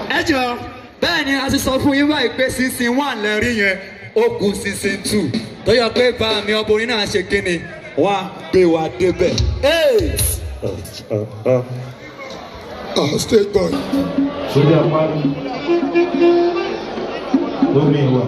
Ẹ jọ bẹ́ẹ̀ ni a ti sọ fún yín báyìí pé season one lẹ rí yẹn, ó kù season two tó yọ pé bá mi ọbọrin náà ṣe kíni wá gbé wa débẹ̀. Hey! Ah, stage boy. Sójà parí lómi ìwà.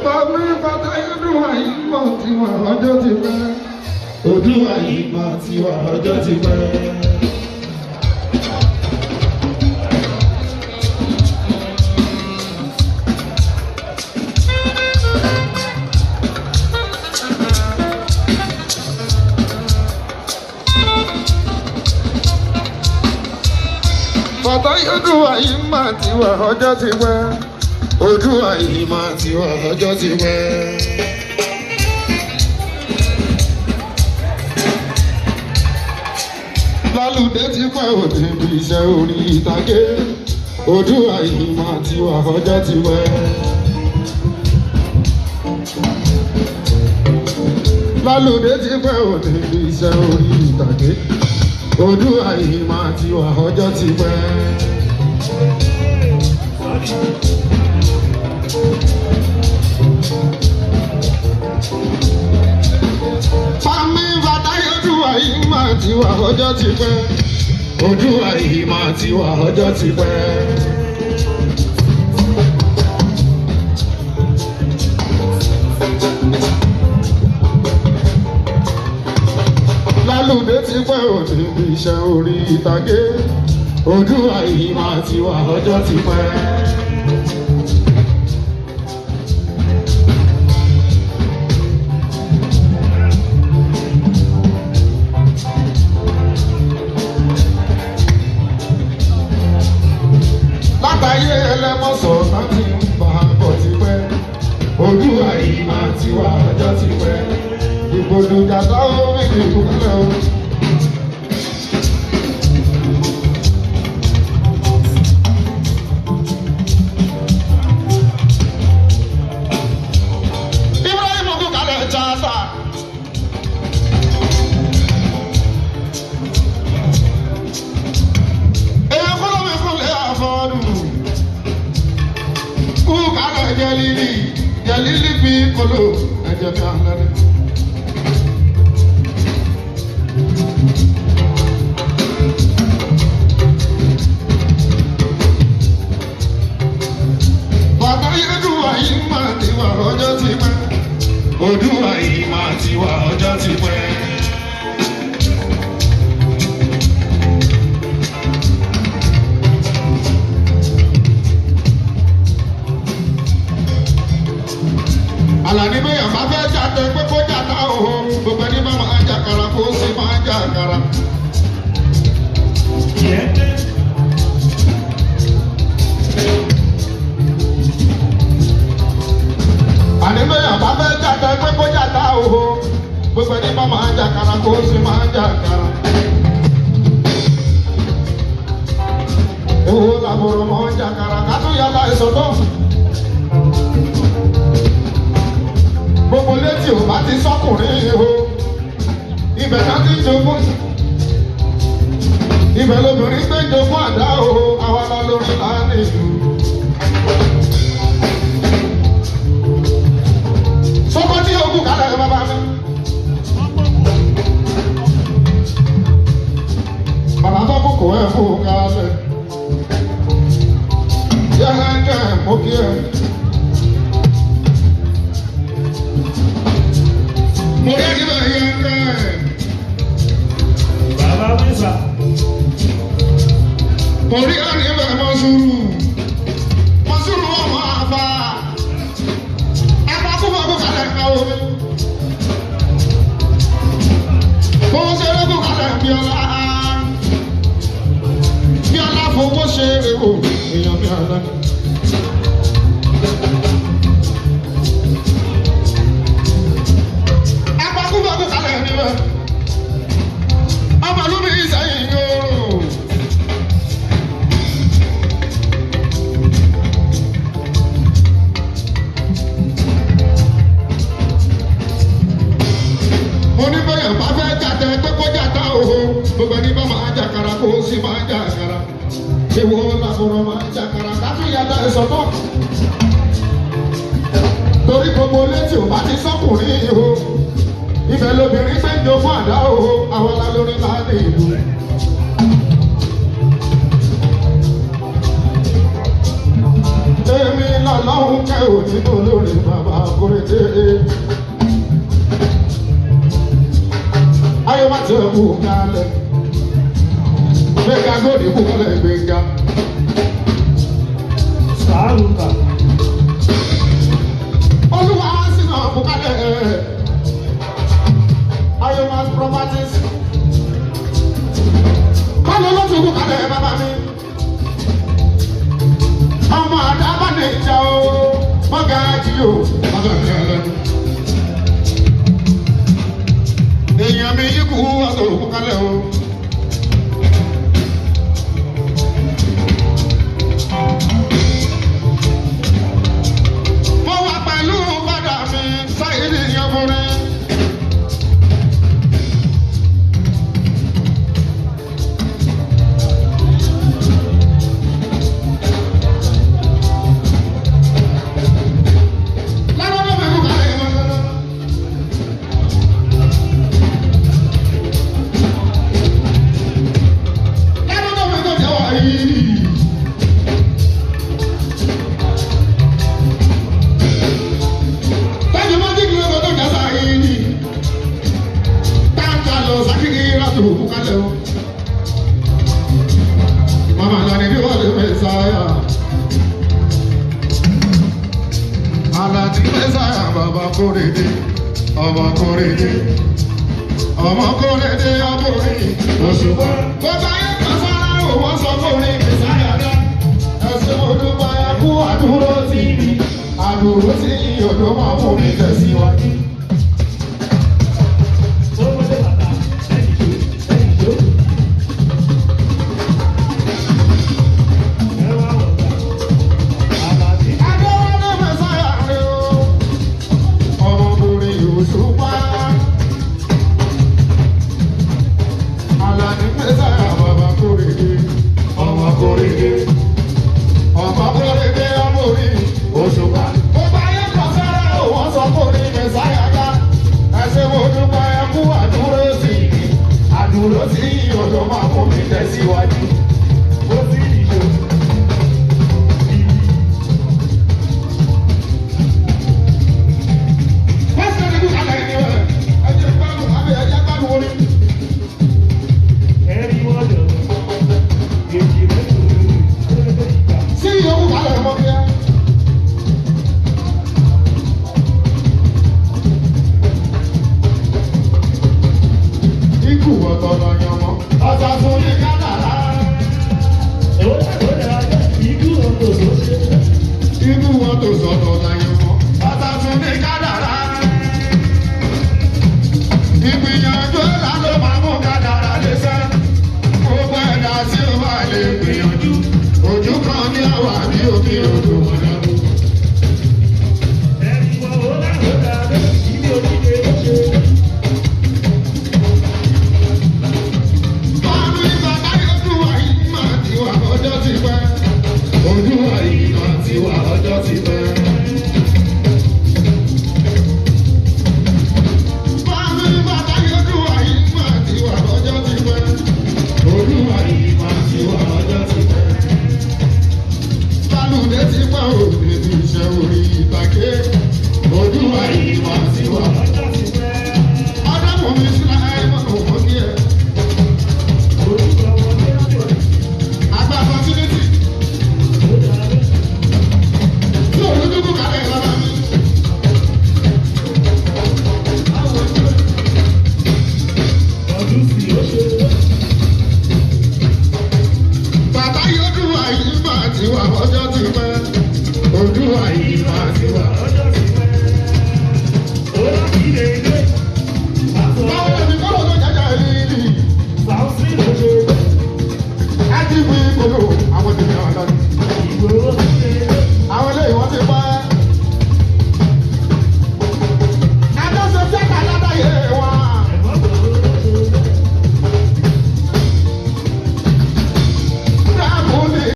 Bàbá bàtà yọdún àyíkọ́ ti wà ọjọ́ ti pẹ́. Ojú àyíkọ́ ti wà ọjọ́ ti pẹ́. Bàtà yọdún àyíkọ́ ti wà ọjọ́ ti pẹ́. Ojú àyíkọ́ ti wà ọjọ́ ti pẹ́. Lálùdé ti pẹ́ òde bí iṣẹ́ orí ìtàgé. Ojú àyíkọ́ ti wà ọjọ́ ti pẹ́. Lálùdé ti pẹ́ òde bí iṣẹ́ orí ìtàgé. Ojú àyíkọ́ ti wà ọjọ́ ti pẹ́. Fámi bàtà ojú àyíkọ́ ti wà ọjọ́ ti pẹ́. Ojú àyíkọ́ ti wà ọjọ́ ti pẹ́. Lálùdé ti pẹ́ òde bí iṣẹ́ orí ìtàgé. Ojú àyíkọ́ ti wà ọjọ́ ti pẹ́. Látàyé ẹlẹ́mọ̀sọ̀ láti ń bá a bọ̀ ti pẹ́. Ojú àyíkọ́ ti wà ọjọ́ ti pẹ́. Ìgbòdùjà táwọn méjì kúkúrẹ́ o. Ibrahim kú kalẹ̀ jáàsà. Èèyàn kúrò mi kúnlẹ̀ àfọ́dù. Kú kalẹ̀ jẹlílì, jẹlílì bí kolo, ẹ̀jẹ̀ mi àlẹ́. Bàtà yẹ́dùn àyè máa ti wà ọjọ́ ti pẹ́. Odúwà yìí máa ti wà ọjọ́ ti pẹ́. Àlàní bẹ́yàn bá fẹ́ jáde pé kó jàdá o, gbogbo ẹni bá máa jàkàrà kó sì máa jàkàrà. Àní bẹ́yàn bá fẹ́ jáde pé kó jàdá o, gbogbo ẹni bá máa jàkàrà kó sì máa jàkàrà. Owó làbọ̀rọ̀ mọ́ jàkàrà ká tún yàrá ìsọ̀tọ̀. Gbogbo létí ò bá ti sọkùnrin o, ibẹ̀ náà ti jogún, ibẹ̀ lobìnrin gbé jogún àdá o, àwa la lórí láàánú ìlú. Sọkọ tí ogun kalẹ̀ bàbá mi. Bàbá tó kókò ẹ̀ fún kalẹ̀. Yẹ́n kẹ́ mọ́ kí ẹ. Mo rí ẹni bẹ́ẹ̀ yẹn kẹ́. Bàbá Wísà. Mo rí ẹni bẹ́ẹ̀ mọ́ sùúrù. Mọ́ sùúrù ọmọ àbá. Àbá kú bọ́ kú kalẹ̀ ká omi. Mo ṣeré kú kalẹ̀ Bíọ́lá. Bíọ́lá fowó ṣe é o, èèyàn mi àlọ́. Àbá kú bọ́ kú kalẹ̀ níbẹ̀. Ọmọ ìlú mi ìsẹ̀yìn yóò. yàtọ̀ ẹ̀sọ̀ tán. Torí gbogbo létí ò bá ti sọ́kùnrin o. Ibẹ̀ lobìnrin pé ń jogún àdá o, àwọn alálórí láàrin ìlú. Èmi lọ́lọ́hún kẹ́ ò nínú lórí bàbá Kórédé. Ayé má ti kú kálẹ̀. Gbẹ̀ngà gòdì kú kálẹ̀ Gbẹ̀ngà. Sàárùkà. Olúwa sínú kú kálẹ̀. Ayomas properties. Báwo ló ti kú kálẹ̀ bàbá mi? Ọmọ àdábà ní ìjà o, mọ́gàjì o, mọ́gàjì ẹlẹ́nu. Èèyàn mi yí kú ọ̀sọ̀ òkú kálẹ̀ o. Mo wà pẹ̀lú bàdà mi, Sáyidì Yanbori. Lọ́dọ̀ mi kú kálẹ̀ yẹn lọ́dọ̀. Lọ́dọ̀ mi kò jẹ́ wá yìí. Tájú máa jí kí lọ́dọ̀ tó jẹ́ sáyé ni. Táǹkà lọ sákìkì láti òkú kálẹ̀ o. Màmá Alani bí wọ́n lè fẹ́ sáyà. Alani fẹ́ sáyà bàbá Kórédé, ọmọ Kórédé, ọmọ Kórédé ọmọrin Òṣùpá. Gbogbo ayé kan sára ò wọ́n sọ fún mi sáyà dá. Ẹ̀sìn mo dúpẹ́ ẹkú àdúró tì mí. Àdúró tí ìyọ̀dọ̀ máa mú mi tẹ̀síwájú. Ó wọlé bàtà. Ẹnì tó, ẹnì tó. Ẹ wá wọ̀gbà. Àlàbí. Adéwálé Mẹ́sáyà rẹ̀ o, ọmọbìnrin Òṣùpá. Àlàní Mẹ́sáyà bàbá Kórédé, ọmọ Kórédé, ọmọ Kórédé ọmọbìnrin Òṣùpá. Gbogbo ayé kan sára ò wọ́n sọ kórè Mẹ́sáyà ká. Ẹ ṣé mo dúpẹ́ ẹ kú àdúró sí i, àdúró sí ìyọ̀dọ̀ máa mú mi tẹ̀síwájú. Ó sì nìṣó. Pásítọ̀ ní kúkàlẹ̀ ni ẹ jẹ́ gbádùn àbí ẹ jẹ́ gbádùn orin. Ẹ̀rí wọ́n jọ. Èjì rẹ̀ tó lórí. Ó lè ìgbà. Sí ìyókù kalẹ̀ mọ́ bí ẹ. Ikú ọ̀tọ̀ lọ̀yàn mọ́, ọ̀tọ̀ tún ní kádàrá. Ó dà ikú ọ̀tọ̀ tó ṣe. Ikú ọ̀tọ̀ sọ̀tọ̀ lọ̀yàn mọ́, ọ̀tọ̀ tún ní kádàrá. Ìgbìyànjú ńlá ló máa mú kádàrá lè sẹ́. Gbogbo ẹ̀dá tí ó bá lè gbìyànjú. Ojú kan ní àwà bí omi odò wọ̀nyẹn. Ẹ̀rí wọ́n ó dà ó dà ilé onílé ó ṣe. Báàmì bàbá ojú wa yìí máa ti wà ọjọ́ ti pẹ́. Ojú wa yìí máa ti wà ọjọ́ ti pẹ́. Báàmì bàbá ojú wa yìí máa ti wà ọjọ́ ti pẹ́. Ojú wa yìí máa ti wà ọjọ́ ti pẹ́. Bálùdé ti pẹ́ òde ti ṣe orí ìtàgé. Ojú wa yìí máa ti wà. Ọjọ́ ti pẹ́. Ọdọ́mù mi sílẹ̀ ẹ̀ mọ̀ òun kí ẹ. Orúkọ wọn ní ọ̀dọ̀. Àgbà opportunity. Ó dà bẹ́ẹ̀. Tí òun dúdú kalẹ̀ lọ́la mi. Ọdún sì ó ṣe. Bàbá yọdún àyè máa ti wà ọjọ́ ti pẹ́. Ojú àyè máa ti wà